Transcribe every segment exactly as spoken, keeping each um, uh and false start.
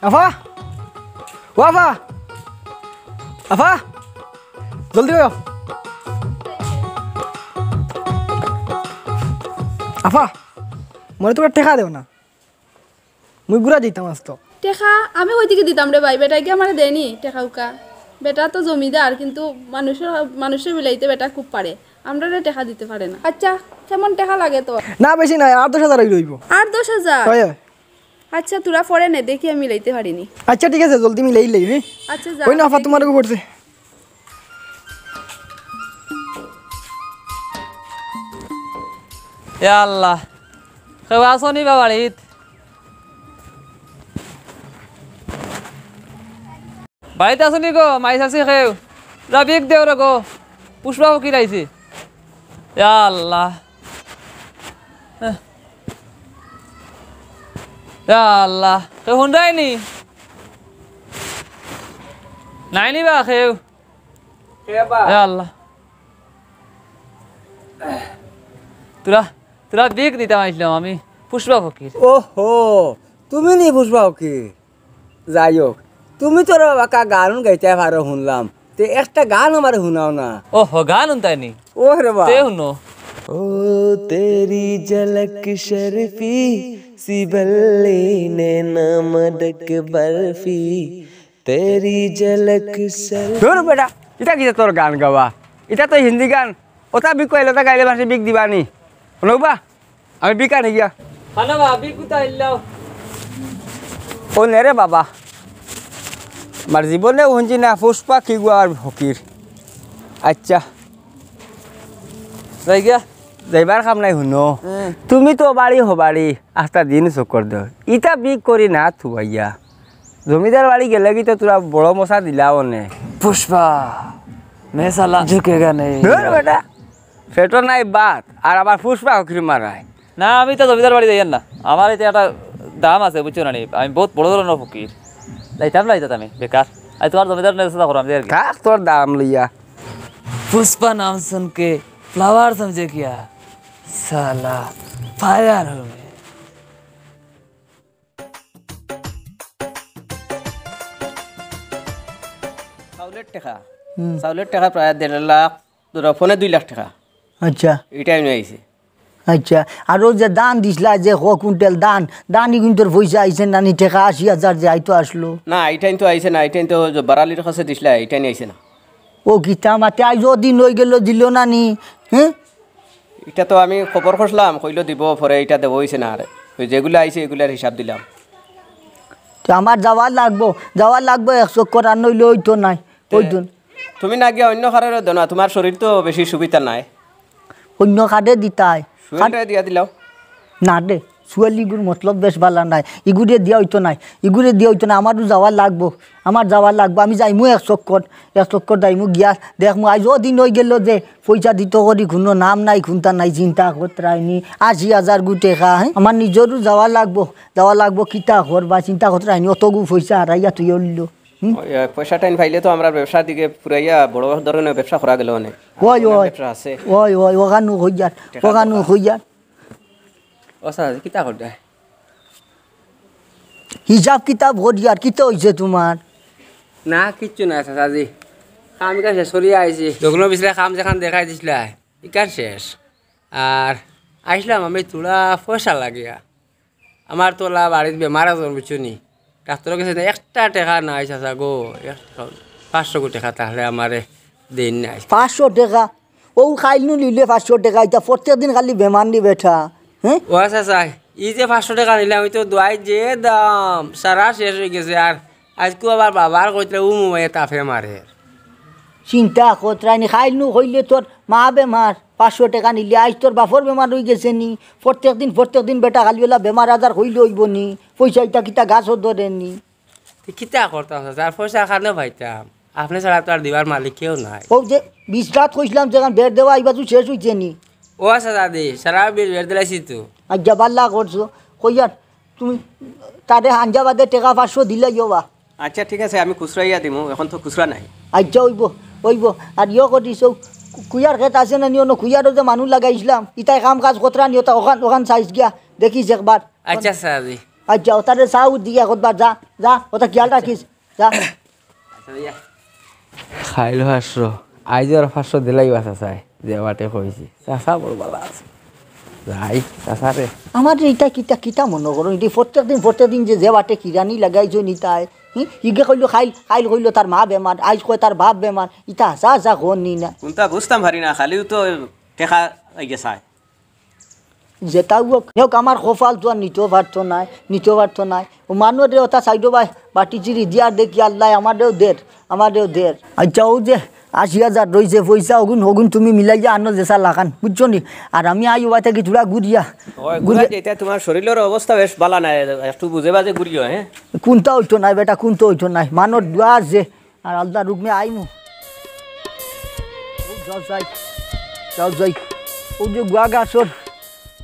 আফা, ও আফা, আফা, জলদি অও। আফা, মোরে তুমরা টেকা দেও না, মুই গুড়া দিতাম আস্ত। টেকা আমি কই থাকি দিতাম রে ভাই, বেটায় কি আমারে দেয়নি টেকা উকা? বেটা তো জমিদার, কিন্তু মানুষর, মানুষরে বিলাইতে বেটা খুব পারে, আমরারে টেকা দিতে পারে না। আচ্ছা, কেমন টেকা লাগে তোর? না, বেশি নায়, আট দশ হাজার অইলে অইবো। আট দশ হাজার? অয়, অয়। আচ্ছা, তোরা পরে নে, দেখি আমি মিলাইতে পারিনি। আচ্ছা, ঠিক আছে, জলদি মিলাইলাই, হ্যাঁ? আচ্ছা, যা, ওই না, আফা, দেখি। তোমার উপর পড়ছে। ইয়া আল্লাহ, কেউ আছো নি বা বাড়িত? বাড়িত আছো নি গো, মাই চাচি কেউ? যা ভিক দেও রে গো, পুষ্পা ফকির আইছে। ইয়া আল্লাহ। ইয়া আল্লাহ, কেউ হুনরায় নি? নাই নি বা কেউ? কে বা? ইয়া আল্লাহ। তোরা, তোরা ভিক দিতাম আইছলাম আমি, পুষ্পা ফকির। ওহো, তুমি নি পুষ্পা ফকির? যাই হোক, তুমি তো রে বাবা কা গান গাইতায় পারো হুনলাম, তে একটা গান আমারে হুনাও না। ওহো, গান হুনতায় নি? ও রে বা। তে হুনো। ओ तेरी झलक शर्फी सी बल्ली ने ना मदक बर्फी तेरी झलक शर्फी। ধুর বেটা, ইটা কিতা তোর গান গাওয়া? ইটা তো হিন্দি গান। ওটা ভিক কইলে, ওটা গাইলে মানষে ভিক দিবা নি। হুনবা? আমি ভিক আনি গিয়া। হ্যালো বা, ভিক কুতা আইলাও? ও নে রে বাবা, আমার জীবনে হুনছি না পুষ্পা কিগু আর ফকির। আচ্ছা। যাই গিয়া। যাইবার কাম নাই, হুনো। হ্যাঁ। তুমি তো বাড়ি হবাড়ি, আস্তা দিন চক্কর দেও। ইটা ভিক করি না থুবাইয়া। জমিদার বাড়ি গেলে কি তো তোরা বড় মশা দিলা অনে। पुष्पा, मैं साला झुकेगा नहीं। ধুর বেটা, পেটো নাই ভাত, আর আবার পুষ্পা ফকির মারায়। না, আমি তো জমিদার বাড়ি যাইয়ার না। আমার ইতে একটা দাম আছে, বুঝছো না নি? আমি বহুত বড় ধরনের ফকির। যাইতাম না, যাইতাম আমি, বেকার। আমি তোমার জমিদার নেশা করো, আমি আর কি। থাক তোর দাম লইয়া। पुष्पा नाम सुन के फ्लावर समझे क्या? साला फायर हूँ मैं। চাউলের টেকা। হুম। চাউলের টেকা প্রায় দেড় লাখ, ধরো, পৌনে দুই লাখ টেকা। আচ্ছা। ইটাই নিয়া আইছে। আচ্ছা, আর ও যে ধান দিছলা, যে ক কুইন্টাল ধান, ধান ইগুইনতর পয়সা আইছে না নি? টেকা আশি হাজার যে আইতো আসলো। না, ইটাইন তো আইছে না, ইটাইন তো যে বারালির কাছে দিছলা, ইটাইন আইছে না। ও কিতা মাতে, আইজ অদিন অইগেলো, দিলো না নি? হ্যাঁ? ইটা তো আমি খবর করছিলাম, কইলো দিব, পরে ইটা দেওয়া অইছে না আর। ওই যেগুলা আইছে, এগুলার হিসাব দিলাম। তে আমার যাওয়া লাগবো, যাওয়া লাগবো এক চক্কর, আর নইলে অইতো নায়, তে অইতো না। তুমি না গিয়া অইন্য কারোরে দেও না, তোমার শরীর তো বেশি সুবিধা নাই। অইন্য কারে দিতায়? সুহেলরে দিয়া দিলাও। না রে, সুহেল ইগুর মতলব বেশ বালা নায়, ইগুরে দিয়া অইতো নায়, ইগুরে দিয়া অইতো নায়, আমারও যাওয়া লাগবো, আমার যাওয়া লাগবো, আমি যাইমু এক চক্কর, এক চক্কর যাইমু গিয়া দেখমু, আইজ অদিন অইগেলো যে পয়সা দিতো করি কুনু নাম নাই, কুন্তা নাই, চিন্তা করতরায়নি, আশি হাজারগু টেকা, হ্যাঁ? আমার নিজরও যাওয়া লাগবো, যাওয়া লাগবো, কিতা করবা, চিন্তা করতরায়নি, অতগু পয়সা হারাইয়া থুইয়া অইলো। হুম? ওই, ওই, পয়সা টাইন পাইলে তো আমরা ব্যবসার দিকে ফুরাইয়া বড় ধরনের ব্যবসা করা গেল অনে। ওই, ওই। ব্যবসা আছে। ওই, ওই, ওখানু কইয়ার, টেকা ওখানু দরকার। কইয়ার। ও চাচাজি, কিতা করতায়? হিসাব কিতাব করিয়ার, কিতা অইছে তোমার? না, কিচ্ছু না চাচাজি। কাম কাজ শেষ করিয়া আইছি। দোকানর পিছলে কাম যেখান দেখাই দিছলা, ইখান শেষ। আর আইছলাম আমি থুড়া পয়সা লাগিয়া। আমার তো লা বাড়িত বেমার আছইন, বুঝছো নি? ডাক্তরর গেছে না, একটা টেকা নাই চাচা গো, এক-, পাঁচশো গু টেকা তাহলে আমারে দেইন নাই। পাঁচশো টেকা? ও খাইলনু লিলে পাঁচশো টেকা, ইতা প্রত্যেক দিন খালি বেমার নি বেটা, হ্যাঁ? ও চাচা, ই যে পাঁচশো টেকা নিলাম, ই তো দোয়াই যে দাম, সারা শেষ অইগেছে। আর আইজকু আবার বাবার কইতরা উ মুমাইয়ে তাফে মারের। চিন্তা করতরায়নি, খাইলনু কইলে তোর মা বেমার, পাঁচশো টেকা নিলে, আইজ তোর বাপর বেমার অইগেছে নি, প্রত্যেক দিন, প্রত্যেক দিন বেটা খালি অলা বেমার আজার কইলে অইবো নি, পয়সা ইতা কিতা গাছো ধরে নি। তে কিতা করতাম চাচা, আর পয়সা কানো পাইতাম? আপনে ছাড়া তো আর দিবার মালিক কেউ নাই। ও যে বিশ রাত কইছলাম যেখান বের দেওয়া, ইবা তো শেষ অইছে নি। ও আচ্ছা দাদি, সারা বিল বের দিলাইছি তো। আচ্ছা, বালা করছো। কইয়ার তুমি তারে হাঞ্জা বাদে টেকা পাঁচশো দিলাইও বা। আচ্ছা, ঠিক আছে, আমি খুচরাইয়া দিমু, এখন তো খুচরা নাই। আচ্ছা, অইবো, অইবো। আর ইয়ো করিস, ও কু-, কুইয়ার খেত আছে না নি, অনো কুইয়ারও যে মানুষ লাগাইছলাম, ইতায় কাম কাজ করতরা নি, ওটা ওখান, ওখান চাইস গিয়া, দেখিস একবার। আচ্ছা, চাচাজি। আচ্ছা, ওটারে চাও দিয়া কতবার যা। যা, ওটা খেয়াল রাখিস। যা। খাইল পাঁচশো, আইজ আর পাঁচশো দিলাইবা চাচায়, যে বাটে কইছি। চাচা বড় বালা আছে। যাই, চাচা রে। আমার যে ইটা কিতা, কিতা মনো করো, ইটা প্রত্যেক দিন, প্রত্যেক দিন যে, যে বাটে কিরানি লাগাইছো নিতায়, হুম? ইগে কইলো খাইল, খাইল কইলো তার মা বেমার, আইজ কয় তার বাপ বেমার, ইতা হাছা হাছা কর নি না। কুনতা বুঝতাম পারি না, খালিউ তো টেকা আইগে চায়। যেটা হোক, হোক, আমার কপাল তো আর নিতেও পারতো নায়, নিতেও পারতো নায়। ও মানুষ রে, ওটা সাইডো বাই, বাটি চিরি দিয়া দেখি আল্লাহ আমারেও দের, আমারেও দের। আচ্ছা, ও যে আশি হাজার রইছে পয়সা, ওগুন, ওগুন তুমি মিলাইয়া আনো যে সালাখান, বুঝছো নি? আর আমি আই ওবা থাকি থুড়া ঘুরিয়া, ওই, ঘুরিয়া ঘুরা যেটা তোমার শরীরের অবস্থা বেশ বালা নায়, একটু বুঝে বাজে ঘুরিও, হ্যাঁ? কুনতা অইতো নায় বেটা, কুনতা অইতো নায়, মানুষ দোয়া আছে, আর আল্লাহর হুকমে আইমু। ও যাও যাই, যাও যাই। ও যে গুয়া গাছর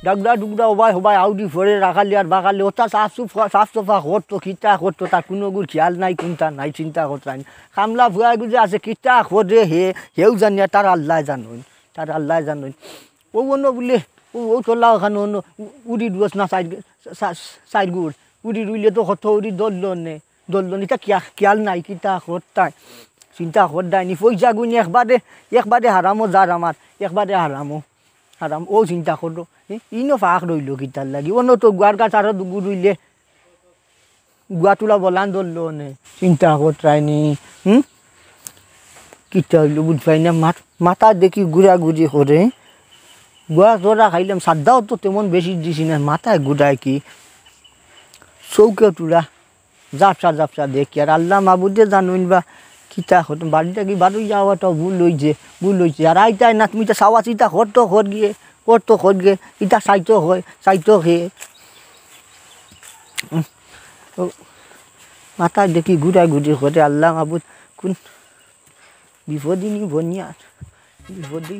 ডাগরা ডুগরা ওবায় হবায় আউডি ফরে রাখালি আর বাগালি, ওটা সাফ সুফ, সাফ সুফা করতো, কিতা করতো, তার কুনু গুর খেয়াল নাই, কুনতা নাই, চিন্তা করতো নাই। কামলা ফুয়া গুজে আছে, কিতা করে হে, হেউ জানিয়া তার আল্লাহ জানইন, তার আল্লাহ জানইন। ও অন্য বুলে, ও, ও তোলা ওখানে অন্য উ-, উড়ি ডুবস না সাইড, সা-, সাইড গুড়। উড়ি রুইলে তো কত উড়ি দললো নে, দললো নে, ইটা কিয়া-, খেয়াল নাই, কিতা করতায়, চিন্তা করতায় নি। পয়সা গুনি একবারে, একবারে হারামো যার আমার, একবারে হারামো, হারাম। ও চিন্তা করলো, এ, ইনো ফাঁক রইলো কিতার লাগি, অন্য তো গুয়ার গাছ আরো দুগু রইলে, গুয়া তুলা বলান ধরলো নে। চিন্তা করতায় নি, হুম? কিতা অইলো বুঝ পাই না, মাত-, মাথা দেখি ঘুরাঘুরি করে। গুয়া ধরা খাইলাম, সাদ্দাও তো তেমন বেশি দিছি না, মাথায় ঘুরায় কি। চৌকে তুলা, জাপসা জাপসা দেখি, আর আল্লাহ মাবুদে জানইন বা কিতা করতাম, বাড়ি থাকি বারই যাওয়াটাও ভুল অইছে, ভুল অইছে। আর আইতায় না, তুমি তো সাওয়া চিতা করতো কর গিয়ে, করতো কর গিয়ে, ইতা চাইতো হয়, চাইতো হে। ও, মাথা দেখি ঘুরাঘুরি করে, আল্লাহ মাবুদ, কুন বিপদই নি বনিয়ার, বিপদই।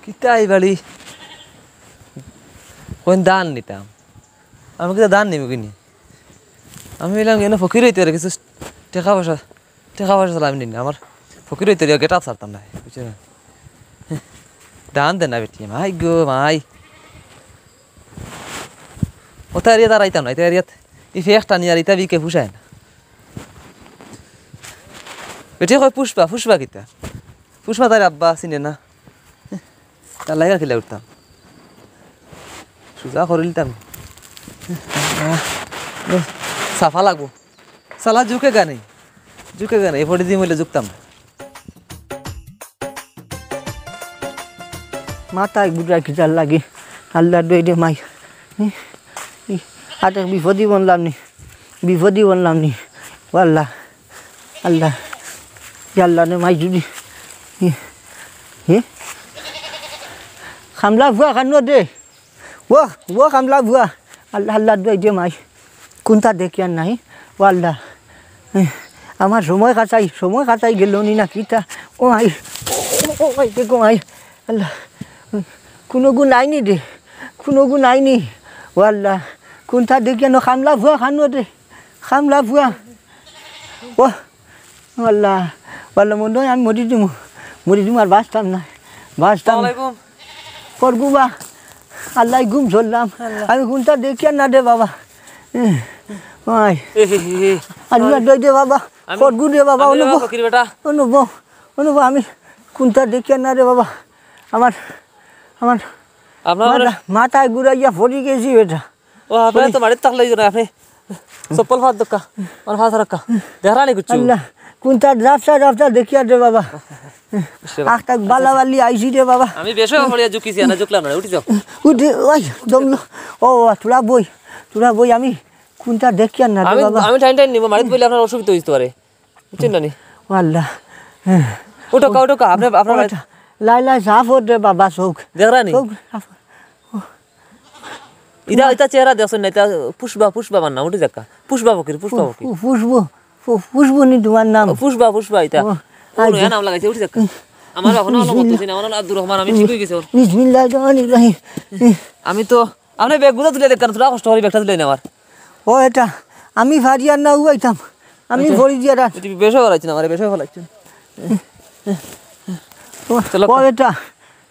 কিতা ই বাড়ি? কইন ধান নিতাম। আমি কিতা ধান নিমু কিনি? আমি অইলাম এনে ফকির অইতে পারে, কিছু টেকা পয়সা, টেকা পয়সা চাইলে আমি নিমু না। আমার ফকির অইতে পারে, গেট আপ ছাড়তাম না, বুঝছো না? ধান দে না বেটি, মাই গো মাই। ওটা এরিয়া দাঁড়াইতাম না, এটা এরিয়াত ই ফেক টানি আর ইটা বিকে ফুসায় না। বেটি কয় পুষ্পা, পুষ্পা কিতা? পুষ্পা তার আব্বা চিনে না। তার লাগি আর কিলা উঠতাম। সুজা করিলতাম। সাফা লাগবো। সালা ঝুকেগা নেই। ঝুকেগা নেই। এ পড়ে দিম অইলে ঝুকতাম না। মাথায় ঘুরায় কিতার লাগি। আল্লাহ দই দে মাই। ই, ই, আতে বিপদই বনলাম নি। বিপদই বনলাম নি। ও আল্লাহ। আল্লাহ। ইয়া আল্লাহ রে মাই জুড়ি। ই, ই। খামলা ফুয়া খানো দে। ও, ও কামলা ফুয়া। আল্লাহ, আল্লাহ দই দে মাই। কুনটা দেখিয়ার নাই? ও আল্লাহ। এহ, আমার সময় কাটাই, সময় কাটাই গেল নি না কিতা? ও মাই, ও, ও, ও মাই, দেখো মাই। আল্লাহ। কুনু গু নাই নি দে। কুনু গু নাই নি। ও আল্লাহ। কুনটা দেখিয়ার না কামলা ফুয়া খানো দে। কামলা ফুয়া। ও, আল্লাহ, আল্লাহ, মনে হয় আমি মরি দিমু, মরি দিমু, আর বাঁচতাম না, বাঁচতাম না। আসসালামু আলাইকুম। করগু বা, আল্লাহ, ঘুম ধরলাম। আল্লাহ। আমি কুনটা দেখিয়ার না দে বাবা। এ, মাই। এ, হে, হে, হে। আর ইয়া দই দে বাবা, আমি, করগু দে বাবা, আমি অনুভব, বাবা ফকির বেটা। অনুভব, অনুভব, আমি কুনটা দেখিয়ার না দে বাবা। আমার, আমার আপনার মাথা, মাথায় ঘুরাইয়া পড়ি গেছি বেটা। ও, আপনার তো বাড়ির থাকলেই না, আপনি চপ্পল ফাঁস দক্কা, আমার ফাঁস রাখা। দেখরা নি কিচ্ছু? আল্লাহ, কুনটা রাস্তা, রাস্তা দেখিয়ার দে বাবা। আখ তাক বালা বালি আইছি রে বাবা। আমি বেশ পড়িয়া ঝুঁকিছি, না ঝুঁকলাম না, উঠি যাও। উঠি, ওই, দমলো। ও, তোরা বই, তোরা বই, আমি কুনটা দেখিয়ার না রে আমি, বাবা। আমি টাইম টাইম নিব, বাড়িতে বললে আপনার অসুবিধা হইতে পারে। বুঝছেন না নি? ও আল্লাহ। উঠো কা, উঠো কা, আপনি, আপনার ও আচ্ছা। লাই, লাই, সাফ হর দে বাবা, চোখ। দেখরা নি? চোখ সাফ হর। ইটা, ইটা চেহারা দেখছেন না, ইটা পুষ্পা, পুষ্পা আমার নাম, উঠি যাক্কা। পুষ্পা ফকির, পুষ্পা ফকির। পু-, পুষ্প, পু-, পুষ্প নি তোমার নাম? ও, পুষ্পা, পুষ্পা ইটা। ও, ও, আচ্ছা। নয়া নাম লাগাইছে, উঠি যাক্কা। আমার অখনো অনো করতেছি না, আমার অনো আব্দুর রহমান, আমি ঠিক অই গেছি অখন। বিসমিল্লাহির রহমানির রহিম। আমি তো, আপনে ব্যাগ গুলা তুলে দেখেন, থুড়া কষ্ট করি ব্যাগটা তুলে নেওয়ার। ও এটা, আমি পারি আর না উবাইতাম, আমি আচ্ছা। পড়ি দিয়া রাত। বেশ ভালা লাগছে না, আমার বেশ ভালা লাগছে না। ও, চলো। ও বেটা,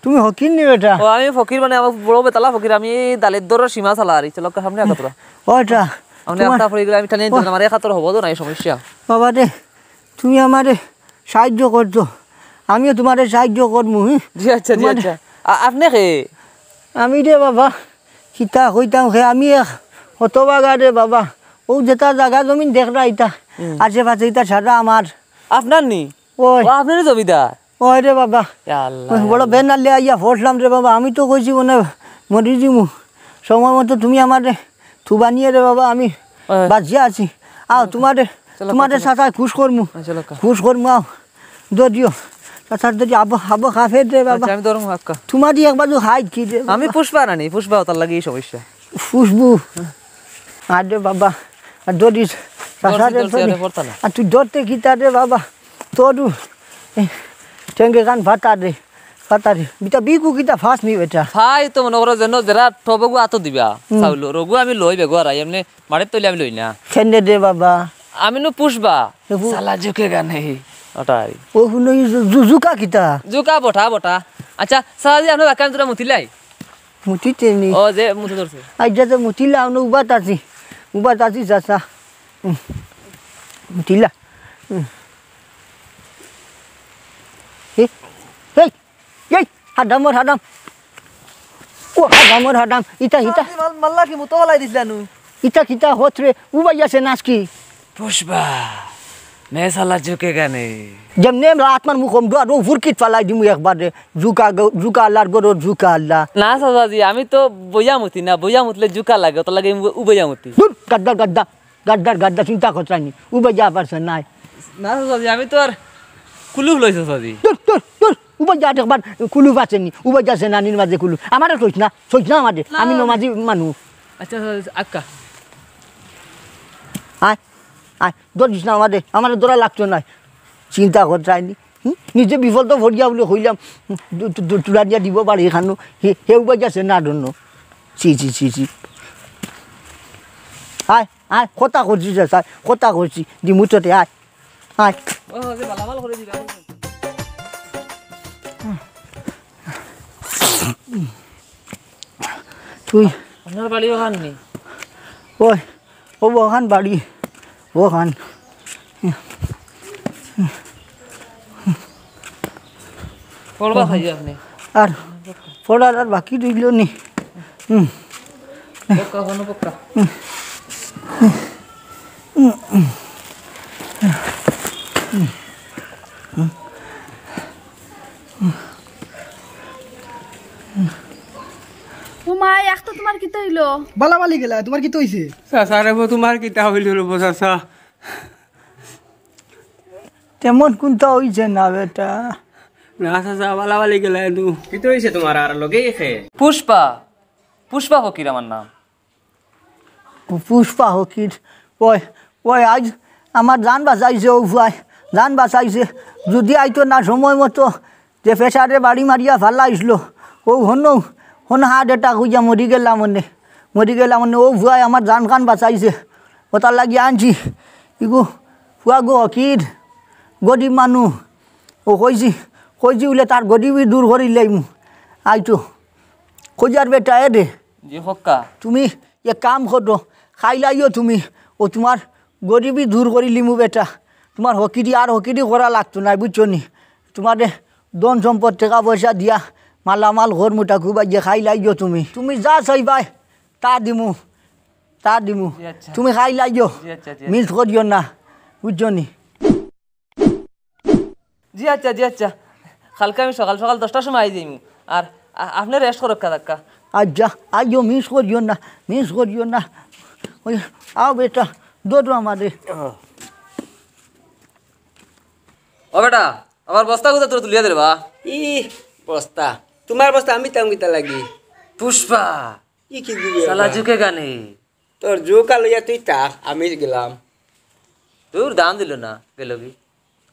তুমি ফকির নি বেটা? ও, আমি ফকির মানে, আমার বড় বেতালা ফকির, আমি দালিদ্রর সীমা চালা আরি। চলো, সামনে আগাতরা। ও বেটা, আমি তোমার একটা পড়ি গেলে আমি টানিয়া ও। দিতাম, আমার এক আতর হবো তো নাই সমস্যা। বাবা রে, তুমি আমারে সাহায্য করছো, আমিও তোমারে সাহায্য করমু, হুম? জি আচ্ছা, জি তোমারে আচ্ছা। আ-, আপনে কে? আমি রে বাবা, কিতা কইতাম কে, আমি এক হতভাগা রে বাবা। ও যেটা জাগা জমিন দেখরা ইটা, হুম। আশেপাশে ইটা সারা আমার। আপনার নি? ওই। ও, আপনারই জমিদার? ওই রে বাবা। ইয়া আল্লাহ, ওই ইয়া বড় আল্লাহ। বেনালে আইয়া ফসলাম রে বাবা। আমি তো কইছি মনে মরি যিমু। সময় মতো তুমি আমারে তুবানিয়ে রে বাবা, আমি ওই। বাঁচিয়া আছি। আও, তোমারে, চলো, তোমারে চলো। চাচায় খুশ করমু। আচ্ছা, চলো। খুশ করমু, আও। দৌড়িও। চাচার দৌড়ি, আবো, আবো, কাফের রে বাবা। আচ্ছা, আমি ধরমু হাক্কা। তোমারই এক বাজু হাই কি রে আমি বাবা? পুষ্পা নানি, পুষ্পা, তার লাগি এই সমস্যা। খুশবু। আর রে বাবা, আর দৌড়িস, চাচা রে দৌড়ছি, দৌড়ি। আরে পড়তা না। আর তুই দৌড়তে কিতা রে বাবা? তোরু, এ, ঠেঙ্গে কান ফাটা রে, ফাটা রে। বিটা বিকু কিতা ফাস নি বেটা? ফাই তো মনে করো যেন যেরা টবগু আতো দিবা, হুম। চাউল, রগু আমি লই বেগু আর এমনি মাটির তৈলে আমি লই না। খেন্দে দে বাবা। আমি নু পুষবা। এ পু- সালা ঝুকেগা নেই। ওটাই। ও হুনো ই জু-, জু-, জুকা কিতা? জুকা বটা, বটা। আচ্ছা, সালা জি, আমরা বাক্কা আমি তোরা মুতিলাই। মুতিতে নি। ও, যে মুতে ধরছে। আইজা তো মুতিলা, অনো উবাত আছি। উবাত আছি, চাচা। হুম। মুতিলা। হুম। এ, এই, এই, হাদামর হাদাম। ও, হাদামর হাদাম। ইতা, ইতা। মাল-, মাল্লা কি মুতো ফালাই দিছলা নু? ইতা কিতা হত রে? উবাই আছে নাচ কি? পুষ্পা, মে সালা ঝুকেগা নেই। যেমনে আমরা আত্মার মুখ হম ডুয়া, ডুয়া ফুরকিত ফালাই দিমু একবারে। জুকা গ-, জুকা আল্লাহর গরু, জুকা আল্লাহ। না চাচাজি, আমি তো বইয়া মুতি না, বইয়া মুতলে জুকা লাগে, ওটার লাগি আমি উবাইয়া মুতি। দূর, গাদ্দার গাদ্দা, গাদ্দার গাদ্দা, চিন্তা করছনি। উবাইয়া পারছে নাই। না চাচাজি, আমি তো আর কুলুফ লইছি চাচাজি। দূর, দূর, দূর, উবাইয়া একবার কুলুফ আছে নি, উবাইয়া আছে নানির মাঝে কুলুফ। আমারে কইস না, কইস না আমারে, না, আমি না। নমাজি মানুষ। আচ্ছা, চাচাজি, আক্কা। আয়। আয়, ধরিস না আমারে, আমারে ধরা লাগতো নায়। চিন্তা কর চাইনি। হুম? নিজে বিপদ তো ভরিয়া বলে কইলাম, হুম, তু-, তু-, তু-, তুলা দিয়া দিব পারে এখানো। হে, হে উবাই যাচ্ছে না, ধন্য। ছি, ছি, ছি, ছি। আয়, আয়, কথা করছি রে, আয়, কথা করছি। দিমু তোরে, আয়, আয়। ও, যে বালাবাল করে দিবা। তুই আপনার বাড়ি ওখান নি? ওই, ও ওখান বাড়ি, ওখান। পড়বা খাইও আপনি। আর পড়ার আর বাকি রইল নি। হুম। পক্কা, কোনো পক্কা। ও মা, এক তো তোমার কিতা হইলো? বালাবালি গেলা, তোমার কিতা হইছে? চাচা রে বো, তোমার কিতা হইল রে বো, চাচা? তেমন কুনতা হইছে না বেটা। না চাচা, বালাবালি গেলা এনু। কিতা হইছে তোমার আর লগে খে? পুষ্পা, পুষ্পা ফকির আমার নাম। পুষ্পা ফকির, ওই, ওই আইজ আমার জান বাঁচাইছে, ও ফুয়ায় জান বাঁচাইছে। যদি আইতো না সময় মতো, যে প্রেশারে বাড়ি মারিয়া ফালাইছিল, ও হনো, হন হার্ট অ্যাটাক হইয়া মরি গেলাম মনে, মরি গেলাম মনে। ও ফুয়ায় আমার জান খান বাঁচাইছে, ও তার লাগি আনছি। ইগো, ফুয়া গো ফকির, গরিব মানুষ, ও কইছি, কইছি বলে তার গরিবি দূর করি লাইমু। আইতো, কইয়ার বেটা এ রে। জি, হক্কা। তুমি এক কাম করো, খাইলাইও তুমি, ও তোমার গরিবি দূর করি লিমু বেটা। তোমার হকিরি আর হকিরি করা লাগতো না, বুঝছো নি? তোমারে ধন সম্পদ, টেকা পয়সা দিয়া মালামাল ঘর মুটা খুবাইয়া খাইলাইও তুমি। তুমি যা চাইবায়, তা দিমু, তা দিমু। জি, আচ্ছা। তুমি খাইলাইও, জি, আচ্ছা, জি, আচ্ছা। মিস করিও না, বুঝছো নি? জি আচ্ছা, জি আচ্ছা। কালকে আমি সকাল সকাল দশটার সময় আই যাইমু। আর আ-, আপনি রেস্ট করুক্কা থাক্কা। আচ্ছা, আইও, মিস করিও না, মিস করিও না। ওই, আও বেটা, দৌড়ো আমারে। ও বেটা, আমার বস্তা কোথা তোরা তুলিয়া দে রে বা? ই বস্তা? তোমার বস্তা আমি তাম কিতা লাগি? পুষ্পা, ই কি দিবি সালা আবার? ঝুকেগা নেই। তোর ঝুকা লইয়া তুই থাক, আমি গেলাম। তোর দাম দিল না, গেল কি?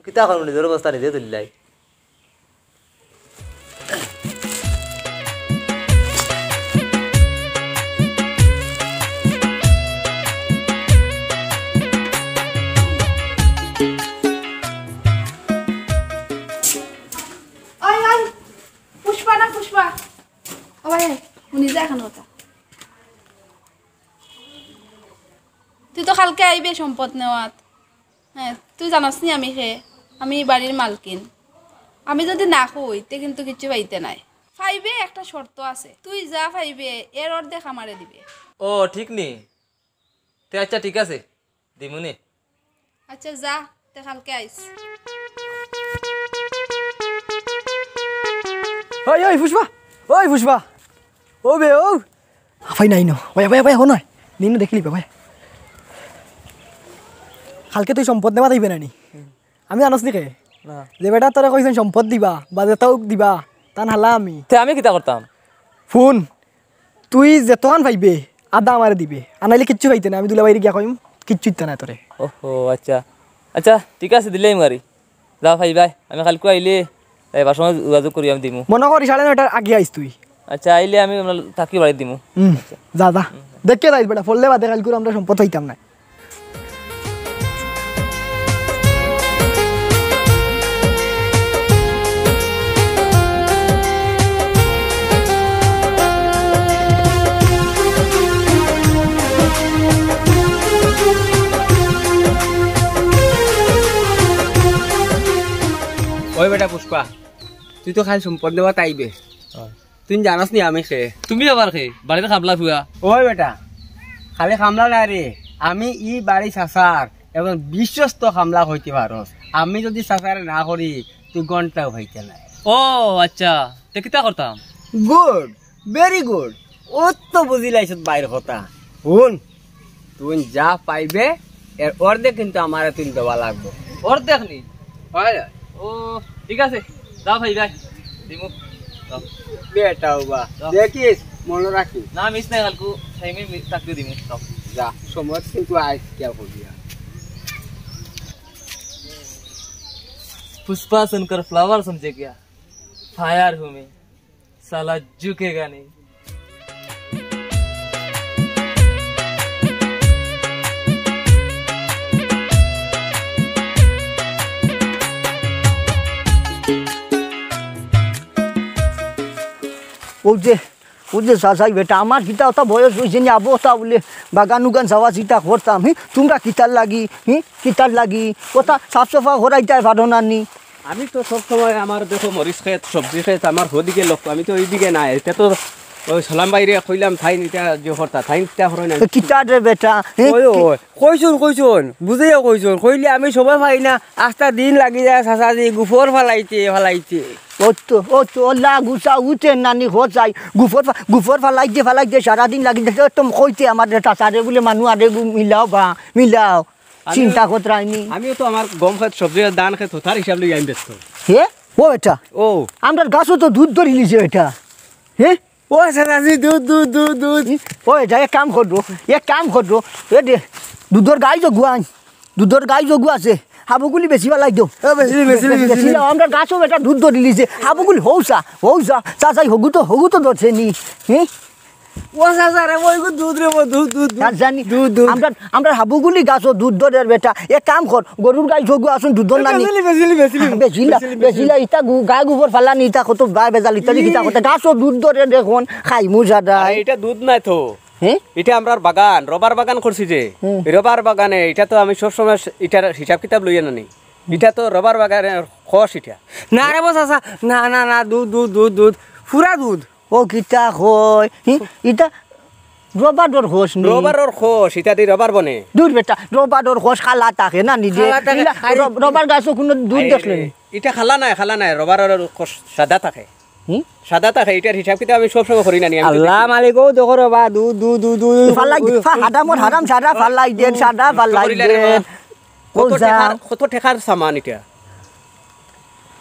কিতা করবো, নিজের বস্তা নিজে তুলিলাই। ও ভাই, হুনি যা এখন কথা। তুই তো কালকে আইবে সম্পদ নেওয়াত। হ্যাঁ, তুই জানস নি আমি কে? আমি বাড়ির মালকিন। আমি যদি না কই, তে কিন্তু কিচ্ছু পাইতে নাই। পাইবে, একটা শর্ত আছে। তুই যা পাইবে, এর অর্ধেক আমারে দিবে। ও, ঠিক নি। তে আচ্ছা, ঠিক আছে, দিমুনে। আচ্ছা, যা, তে কালকে আইস। ওই, ওই, পুষ্পা, ওই, পুষ্পা, ও বে, ও। আফাই নাই ন? ওই, ওই, ওই, ও নয়। নিনু দেখিলি বে, ওই। কালকে তুই সম্পদ নেওয়াত আইবে না নি? আমি জানস নি কে? না। যে বেটা তোরে কইছইন সম্পদ দিবা, বা যেতাউ দিবা, তান হালা আমি। তে আমি কিতা করতাম? হুন, তুই যেতখান পাইবে, আধা আমারে দিবে। আর নাইলে কিচ্ছু পাইতে না, আমি দুলাভাইরে গিয়া কইম, কিচ্ছু দিতা না তোরে। ওহো, আচ্ছা। আচ্ছা, ঠিক আছে, দিলাইমু গাড়ি। যা ভাই, ভাই, আমি কালকে আইলে, এ, বাসার সময় যোগাযোগ করি, আমি দিমু। মনো করি সাড়ে নয়টার আগে আইস তুই। আচ্ছা, আইলে আমি আপনার থাকি বাড়ি দিমু। হুম, যা, যা। দেখে যাইস বেটা, পড়লে বাদে কালকে আমরা সম্পদ পাইতাম না। ওই বেটা পুষ্পা, তুই তো খালি সম্পদ নেওয়াত আইবে। তুই জানস নি আমি কে? তুমি আবার কে? বাড়ির কামলা ফুয়া। ওই বেটা, খালি কামলা না রে, আমি ই বাড়ি চাচার একজন বিশ্বস্ত কামলা কইতে পারস। আমি যদি চাচারে না করি, তুই ঘন্টাও পাইতে নাই। ও আচ্ছা, তে কিতা করতাম? Good, very good. ও তো বুঝিলাইছত বাইর কথা। হুন, তুই যা পাইবে, এর অর্ধেক কিন্তু আমারে তুই দেওয়া লাগবো। অর্ধেক নি? হয়। ও, ঠিক আছে, যা ভাই, যাই। দিমু। যাও। বেটা ওবা, যাও। দেখিস, মনে রাখিস। না, মিস নাই, কালকু টাইমে মি-, থাকতে দিমু। যাও। যা, সময় কিন্তু আইস কিয়া করিয়া। पुष्पा सुनकर फ्लावर समझे क्या? फायर हूँ मैं। साला झुकेगा नहीं। ও যে, ও যে চাচাই বেটা, আমার কিতা অতা বয়স অইছে নি, আবো অতা বুলে বাগান উগান যাওয়া চিন্তা করতাম, হি? তুমরা কিতার লাগি, হি? কিতার লাগি? অতা সাফ সাফা করাইতায় পারো না নি? আমি তো সব সময় আমার দেখো মরিচ খেত, সবজি খেত, আমার হদিকে লক্ষ্য, আমি তো এইদিকে নাই। ইটা তো ওই সালাম ভাইরে কইলাম, তাইন ইটা যে করতা, তাইন ইটা করইন না। এ কিতা রে বেটা? এ ওই, কি ওই, কইছইন, কইছইন, বুঝাইয়া কইছইন, কইলে আমি সময় পাই না, আস্তা দিন লাগি যায় চাচাজি, গুফর ফালাইতে, ফালাইতে। ও তো, ও তো, অলা গুছা উঠে নানি, হো চাই, গুফর ফা-, গুফর ফালাইতে, ফালাইতে সারাদিন লাগি যায়, তো কইতে আমার রে চাচা রে বুলে মানু আরে গু মিলাও বা, মিলাও। আমি চিন্তা করতে রাইনি। আমিও তো আমার গম খেত, সবজি খেত, ধান খেত, তার হিসাব লই আমি ব্যস্ত। হে? ও বেটা। ও। আমরার গাছো তো দুধ ধরিলিছে বেটা। হে? ও চাচাজি, দুধ, দুধ, দুধ, দুধ। ও বেটা, এক কাম করো, এক কাম করো। এ দে, দুধর গাই জগু আন। দুধর গাই জগু আছে। হাবুগুলি বেশি বালাই দেও। এ, বেশি, বেশি, বেশি, বেশি। বেশি লাও, আমরার গাছো বেটা দুধ ধরিলিছে। হাবুগুলি হৌসা, হৌসা। চাচাই হগু তো, হগু তো ধরছে নি। হে? ও চাচা রে, ওই গো দুধ রে, ও দুধ, দুধ, দুধ। আর জানি, দুধ, দুধ। আমরার, আমরার হাবুগুলি গাছো দুধ ধরের বেটা। এক কাম কর, গরুর গাই জগু আছইন দুধর নানি। Bacilli, bacilli, bacilli. বেচিলা, বেচিলি, বেচিলা, বেচিলি। ইতা গু-, গাই গুফর ফালানি, ইতা কত বায় বেজাল, ইতা যে কিতা কত গাছো দুধ ধরের দেখুন, খাইমু সাদাই। আরে, ইটা দুধ নায় তো। হে? ইটা আমরার বাগান, রবার বাগান করছি যে। হুম। রবার বাগানে, ইটা তো আমি সব সময় স-, ইটার হিসাব কিতাব লইয়া নানি। ইটা তো রবার বাগানের খস ইটা। না রে বো চাচা, না, না, না, দুধ, দুধ, দুধ, দুধ, পুরা দুধ। ও কিতা কয়? হি? ইটা রবারর খস নি? রবারর খস, ইটা দি রবার বনে। দূর বেটা, রবারর খস খালা থাকে না নি যে? খালা থাকে। ইলা আরে র-, রবার গাছো কুনু দুধ আরে দেখলে রে, নি? ইটা খালা নায়, খালা নায়, রবারর খস সাদা থাকে। হুম? সাদা থাকে, ইটার হিসাব কিতাব আমি সব সময় করি না নি, আমি তো আল্লাহ দেখি। মালিক, ও দেখো রে বা, দুধ, দুধ, দুধ, দুধ, ফালাই দে, দুধ। ফা-, হারামর হারাম সাদা ফালাই দে, সাদা ফালাই দে। করিলা রে বা। কত ও যা। টেকার, কত টেকার সামান ইটা?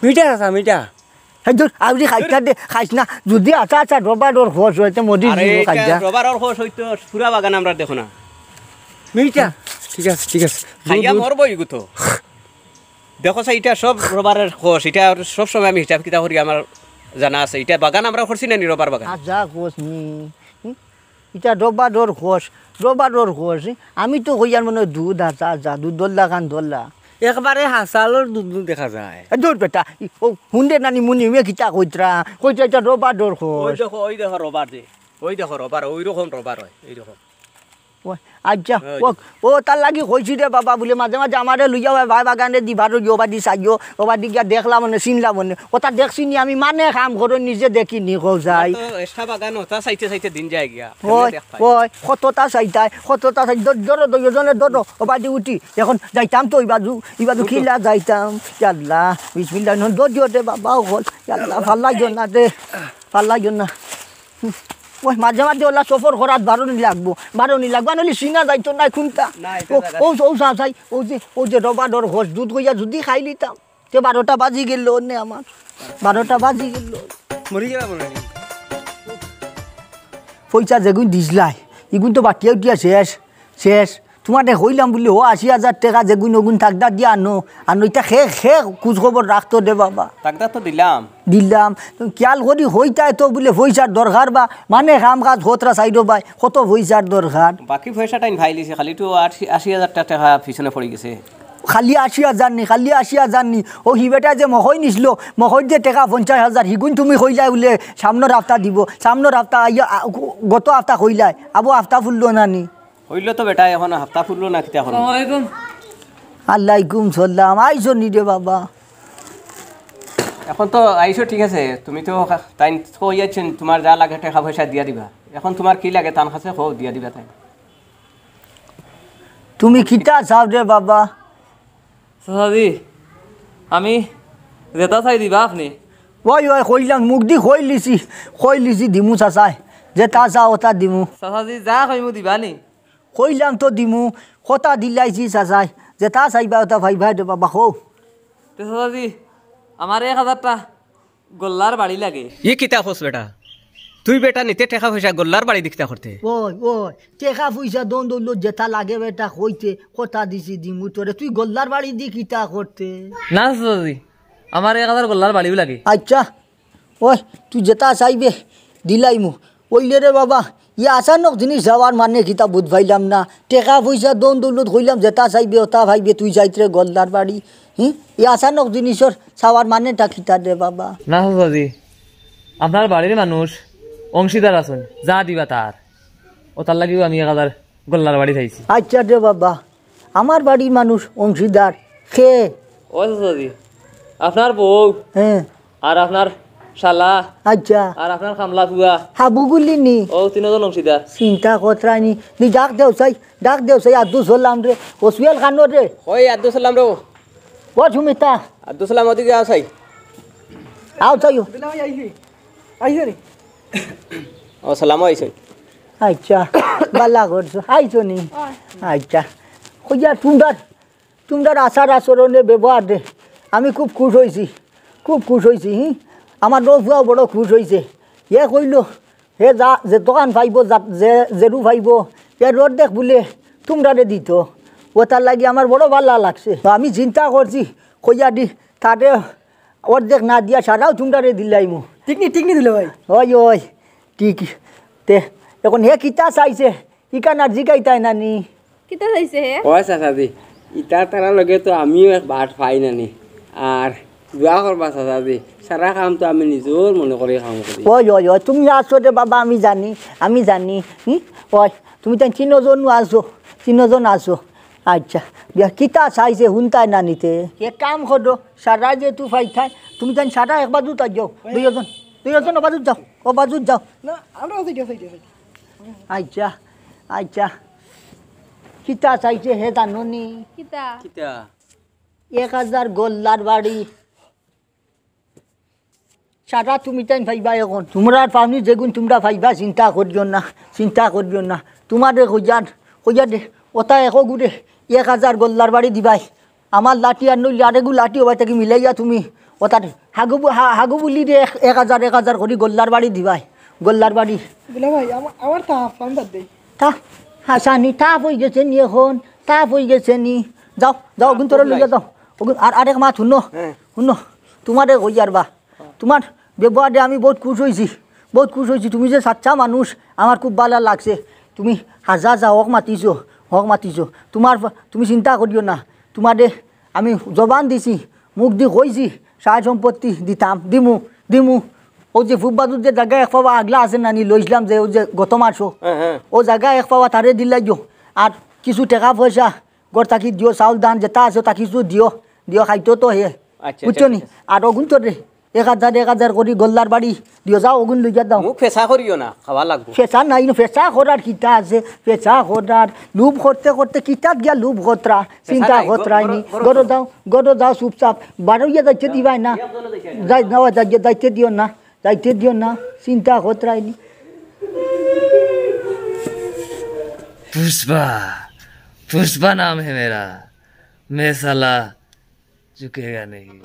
মিঠা আছে, মিঠা। হেই দূর, আউরি খাইছ না দে, খাইছ না। যদি আচ্ছা, আচ্ছা, রবারর খস অইতে মরি আরে, যিবো ইটা খাইয়া। রবারর খস অইতো, পুরা বাগান আমরা দেখো না। মিঠা। ঠিক আছে, ঠিক আছে। খাইয়া দুধ, দুধ। মরবো ইগু তো। দেখো চাই, ইটা সব রবারর খস, ইটা সব সময় আমি হিসাব কিতাব করি, আমার জানা আছে। ইটা বাগান আমরা করছি না নি, রবার বাগান? আচ্ছা, খস নি। হুম? ইটা রবারর খস, রবারর খস। আমি তো কইয়ার মনে অয় দুধ, আচ্ছা, আচ্ছা, দুধ ধরলা খান ধরলা। একবারে হাছালর দুধ দুধ দেখা যায়। এ, দূর বেটা, ই, ও, হুনরে নানি মুনিমে কিতা কইতরা, কইতরা ইটা রবারর খোস। ওই দেখো, ওই দেখো রবার যে, ওই দেখো রবার, ওই রকম রবার অয়, এই রকম। ও, আচ্ছা, ওই ও, যে। ও, তার লাগি কইছি রে বাবা, বুলে মাঝে মাঝে আমারে লইয়া অয় বায় বাগানে দিবার অইও, ওবাদি চাইও, ওবাদি গিয়া দেখলাম অনে, চিনলাম অনে। ওটা দেখছি নি আমি মানে কাম করো, নিজে দেখি নি, কও যাই। তো এক্সট্রা বাগান ওটা চাইতে চাইতে দিন যায় গিয়া। ওই, কেমনে দেখ পাই? ওই, কতটা চাইতায়, কতটা চাই, ধ-, ধরো, দুইজনে ধরো, ওবাদি উঠি। এখন যাইতাম তো ওই বাজু, ওই বাজু উঠো। কিলা যাইতাম। ইয়া আল্লাহ, বিসমিল্লাহ, নন দর দিও দে বাবা, ও হল। ইয়া আল্লাহ, ফাল্লা গিও না দে, ফাল্লা গিও না। হুম, ওই মাঝে মাঝে ওলা সফর করাত বারোনি লাগবো, বারোনি লাগবো, নইলে সিনা যাইতো না কোনটা। না, এটা ও, জায়গা ও, ও, চাচাই, ও যে, ও যে রবারর খোস দুধ কইয়া যদি খাই লিতাম, তে বারোটা বাজি গেল অনে আমার, বারোটা বাজি গেল। মরি গেলা মনে হয়। পয়সা যেগুন দিছলাই, ইগুন তো বাটিয়া উঠিয়া শেষ, শেষ। তোমারে কইলাম বুলে, ও আশি হাজার টেকা যেগুন ওগুন তাকদা দিয়া আনো, আনো, ইটা খে, খে খোঁজ খবর রাখতো দে বাবা। তাকদা তো দিলাম। দিলাম, খিয়াল করি কইতায় তো বুলে পয়সার দরকার বা, মানে কাম কাজ কতরা চাইরো বায়, কত পয়সার দরকার। বাকি পয়সা টাইম ফাইলিছে, খালি তো আশি, আশি হাজার টেকা পিছনে পড়ি গেছে। খালি আশি হাজার নি, খালি আশি হাজার নি। ও হি বেটায় যে মকই নিছিল, মকইর যে টেকা পঞ্চাশ হাজার, হিগুন তুমি কইলায় বুলে সামনর হাপ্তা দিব, সামনর হাপ্তা আইয়া, আ, গত হাপ্তা কইলায়, আবো হাপ্তা ফুরলো না নি। কইলো তো বেটা, এখন হাপ্তা ফুরলো না, কিতা করবো? আসসালামু আলাইকুম। আলাইকুম সালাম, আইছো নি রে বাবা? এখন তো আইছো, ঠিক আছে, তুমি তো তাইন কইয়াছেন তোমার যা লাগে টেকা পয়সা দিয়া দিবা। এখন তোমার কি লাগে তান কাছে কও, দিয়া দিবা তাই। তুমি কিতা চাও রে বাবা? চাচাজি, আমি যেটা চাই দিবা আপনি। ওই, ওই, কইলাম, মুখ দি কইলিছি, কইলিছি দিমু চাচাই, যেটা চাও ওটা দিমু। চাচাজি, যা কইমু দিবা নি? কইলাম তো দিমু, কথা দিলাইছি চাচাই, যেটা চাইবা ওটা পাইবা রে বাবা, কও। তে চাচাজি, আমার এক হাজারটা গল্লার বাড়ি লাগে। ই কিতা কস বেটা? তুই বেটা নিতে টেকা পয়সা গল্লার বাড়ি দি কিতা করতে? ওই, ওই, টেকা পয়সা ধন দৌলত যেটা লাগে বেটা কইতে, কথা দিছি দিমু তোরে। তুই গল্লার বাড়ি দি কিতা করতে? না চাচাজি, আমার এক হাজার গল্লার বাড়িও লাগে। আচ্ছা, ওই, তুই যেটা চাইবে দিলাইমু। ওইলে রে বাবা, ই আচানক জিনিস যাওয়ার মানে কিতা বুঝ পাইলাম না। টেকা পয়সা ধন দৌলত কইলাম যেটা চাইবে ওটা পাইবে, তুই যাইতরে গল্লার বাড়ি। হি? ই আচানক জিনিসর চাওয়ার মানেটা কিতা রে বাবা? না চাচাজি, আপনার বাড়ির মানুষ অংশীদার আছইন, যা দিবা তার। ওটার লাগিও আমি এক হাজার গল্লার বাড়ি চাইছি। আচ্ছা রে বাবা, আমার বাড়ির মানুষ অংশীদার কে? ও চাচাজি, আপনার বউ, হ্যাঁ। আর আপনার শালা, আচ্ছা। আর আপনার কামলা পুয়া। হাবু গুলি নি? ও তিনজন অংশীদার। চিন্তা কররায় নি। নি ডাক দেও চাই, ডাক দেও চাই, আব্দুল সালাম রে, ও সুয়েল খান রে। ওই আব্দুল সালাম রে। ও সুমিতা। আব্দুল সালাম, ওদিকে আও চাই। আও চাই। আইছে নি? ও সালাম আইছে। আচ্ছা, বালা করছো। আইছো নি? আচ্ছা। কইয়া তুমরার, তুমরার আচার আচরণে ব্যবহার দে। আমি খুব খুশ অইছি, খুব খুশ অইছি, হি? আমার রফুয়াও বড় খুশ অইছে। এ কইলো, হে যা, যে দোকান পাইবো, যা, যে, যেরু পাইবো, এর অর্ধেক বুলে তুমরারে দিতো। ওটার লাগি আমার বড় বালা লাগছে। তো আমি চিন্তা করছি, কইয়া দি, তারে অর্ধেক না দিয়া সারাও তুমরারে দিলাইমু। ঠিক নি, ঠিক নি দিলে ভাই। ওই, ওই, ঠিক। তে, এখন হে কিতা চাইছে, ইখান আর জিগাইতায় না নি? কিতা চাইছে হে? ওই চাচাজি, ইতা তারা লগে তো আমিও এক বাট পাই না নি। আর দোয়া করবা চাচাজি, সারা কাম তো আমি নিজর মনে করি কাম করি। ওই, ওই, ওই, তুমি আছো রে বাবা, আমি জানি, আমি জানি। হুম? ওই, তুমি তাই তিনজন আছো, তিনজন আছো। আচ্ছা, বিয়া কিতা চাইছে হুনতায় না নিতে? এক কাম করো, সারা যে তু ফাই থাই, তুমি তাই সারা এক বাজু তাই যাও। দুইজন, দুইজন ও বাজু যাও, ও বাজু যাও। না, আমরা ওই দিকে, ওই দিকে, ওই দিকে। আচ্ছা, আচ্ছা। কিতা চাইছে হে জানো নি? কিতা? কিতা? এক হাজার গল্লার বাড়ি। সারা তুমি তাইন পাইবা এখন। তুমরার পাওনি যেগুন তুমরা পাইবা, চিন্তা করিও না, চিন্তা করিও না। তুমারে কইয়ার, কইয়ার দে, ওটা একো গুরে এক হাজার গল্লার বাড়ি দিবাই। আমার লাঠি আর নইলে আরেকগু লাঠি ওবায় থাকি মিলাইয়া তুমি ওটার হাগু বু-, হা-, হাগু বুলি দে এক, এক হাজার, এক হাজার করি গল্লার বাড়ি দিবাই। গল্লার বাড়ি। দুলা ভাই, আমা-, আমার তা হাফ পাম বাদ দেই। তা হাসানি, তাপ অই গেছে নি এখন, তাপ অই গেছে নি। যাও, যাও, ওগুন তোরা লইয়া যাও। ওগুন, আর আরেক মাত হুনো, হ্যাঁ। হুনো, তুমারে কইয়ার বা, তুমার ব্যবহারে আমি বউত খুশ অইছি, বউত খুশ অইছি। তুমি যে সাচ্চা মানুষ, আমার খুব বালা লাগছে। তুমি হাজা হাজা হক মাতিছো, হক মাতিছো। তুমার ফ-, তুমি চিন্তা করিও না, তুমারে আমি জবান দিছি, মুখ দি কইছি, সারা সম্পত্তি দিতাম, দিমু, দিমু। অউ যে ফুব্বাদুর যে জাগা এক পাওয়া আগলা আছে নানি, লইছিলাম যে অউ যে গত মাসও, হ্যাঁ, হ্যাঁ। অউ জাগা এক পাওয়া তারে দিলাইও। আর কিছু টেকা পয়সা ঘর থাকি দিও, চাউল ধান যেটা আছে তা কিছু দিও, দিও খাইতো তো হে। আচ্ছা, বুঝছো আচ্ছা, নি? আচ্ছা। আর অগুন তো রে, এক হাজার, এক হাজার করি গল্লার বাড়ি দিও, যাও অগুন লইয়া যাও। মুখ ফেসা করিও না, খাওয়া লাগবো। ফেসা নাই না, ফেসা করার কিতা আছে? ফেসা করার, লোভ করতে করতে কিতাত গিয়া লোভ করতরা, চিন্তা নাই, করতরা গরো, আইনি। গরো, গরো গরো। যাও, গরো যাও চুপচাপ, বারইয়া যাইতে দিবায় না। যাই, যাও, যাই, যাইতে দিও না, যাইতে দিও না, চিন্তা করতরা আইনি। पुष्पा, पुष्पा नाम है मेरा, मैं साला झुकेगा नहीं।